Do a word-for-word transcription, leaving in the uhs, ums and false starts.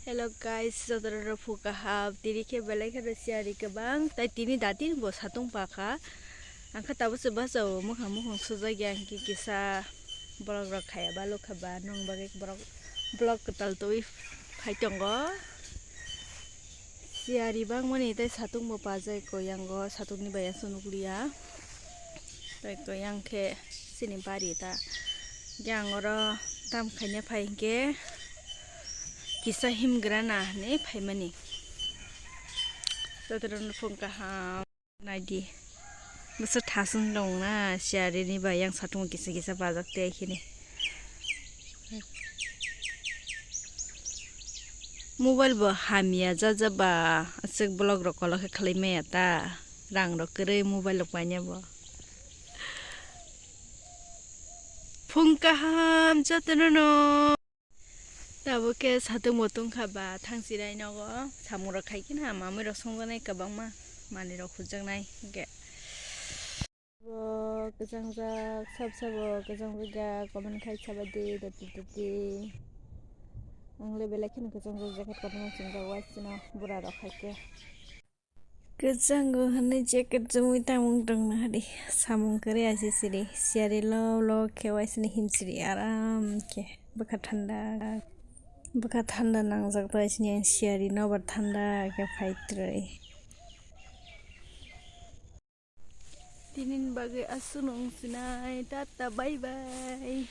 Hello guys, jotono rok phung kaham. Tini khe belai kheno siyari kwbang, tai tini datin bo satung pakha. Ang khe tabuk se bachao, mwkhang mukhung sujak ya, hwnkhe kisa vlog rok khaya ba lukha ba, nwng bagwi borok vlog kwtal twi phai tongo. Siyari bangmani tai satung bo pajai koyango, satung ni bai aswk nukliya. Tai koyang khe chini bari ta. Hwnkhe ang oro tam khaina phai hwnkhe kisa himgrana hinwi phaimani. Jotono phung kaham. Naidi. Bwswk thasung dong na, siyari ni bai yang satung kisa kisa bajak te khini. Mobile bo hamya jaja ba, aswk vlog rok kolo khe khlai maya ta, rang rok kwrwi mobile rok paina bo. Phung kaham jotono no. Tabuk khe satung bo tungkha ba thangsirai nogo, samung rok khai khe na mamui rok songjaknai kwbangma, manui rok hujaknai hwnkhe. Bo kwchangjak, sab sabo kwchangjak ya, comment khai saba di, dati dati. Ang le belai kheno kwchangjak, jacket kotorma chumjak, waisino bura rok hai khe. Kwchango hwnwi jacket chumui tangmung tongna hadi, samung kwrwi aisisiri, siyari lo lo khe waisini himsiri aram khe bwkha thanda, bwkha thanda nangjak twi sini siyari nobar thanda khe phaitrwi. Tinini bagwi aswk nung sinai, tata, bye bye.